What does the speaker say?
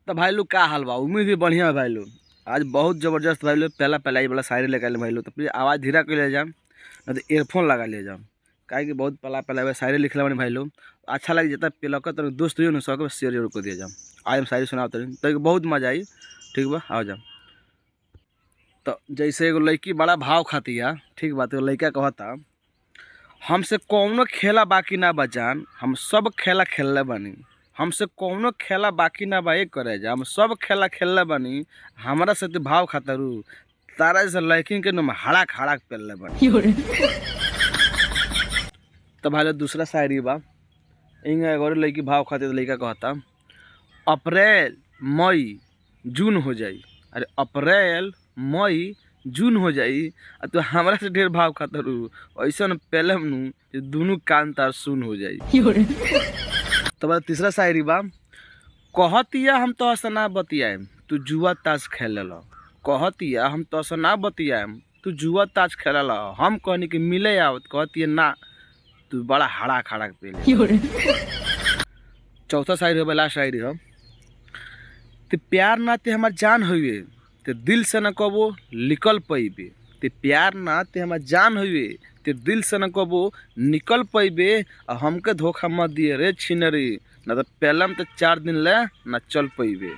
तो भाई लोग का हाल बा? उम्मीद भी बढ़िया है भाई लोग। आज बहुत जबरदस्त भाई लोग पहला पहला वाला शायरी लेके आइल भाई लोग। तो प्लीज आवाज़ धीरा कर ले जाम, नहीं तो ईयरफोन लगा ले जाम, काहे कि बहुत पहला पहला वाला शायरी लिखले बानी भाई लोग। अच्छा लगे जितना पिलक तो दोस्त हो ना सबके शेयर जरूर कर दिया जाम। आज हम शायरी सुनाओ तो बहुत मजा आई। ठीक बा, आओ जाम। तो जैसे एगो लड़की बड़ा भाव खाती है, ठीक बा, तो लड़का कहता हमसे कौनो खेला बाकी ना बा जान, हम सब खेला खेलले बानी। हमसे कौनो खेला बाकी ना बा एक करे जा, हम सब खेला खेलले बानी, हमरा से तू भाव खातरू तारा जैसे लड़किन के नम हड़ाक हड़ाक पेलले बानी। तो भाई लोग दूसरा शायरी बा, इंगा एगो और लड़की भाव खातिर तो लड़का कहता अप्रैल मई जून हो जाई, अरे अप्रैल मई जून हो जाई आ तू हमरा से ढेर भाव खातरू ऐसन पेलम नु जे दुनू कान तार सुन हो जाई। तो बा तीसरा शायरी बा, कहतिया हम तो ऐसा ना बतियाएम तू जुआ ताश खेले ल, कहतिया हम तो ऐसा ना बतियाएम तू जुआ ताश खेले ल, हम कहनी कि मिले आवत, कहतिया ना तू बड़ा हड़ा खड़ा पेले। चौथा शायरी हो, लास्ट शायरी हो, ते प्यार ना ते हमार जान हुए ते दिल से न कबो निकल पैबे, ते प्यार ना ते हमार जान हुए ते दिल से न कबो निकल पैबे, आ हमके धोखा मत दिए रे छिनरी, ना तो पहलम तो 4 दिन ले ना चल पैबे।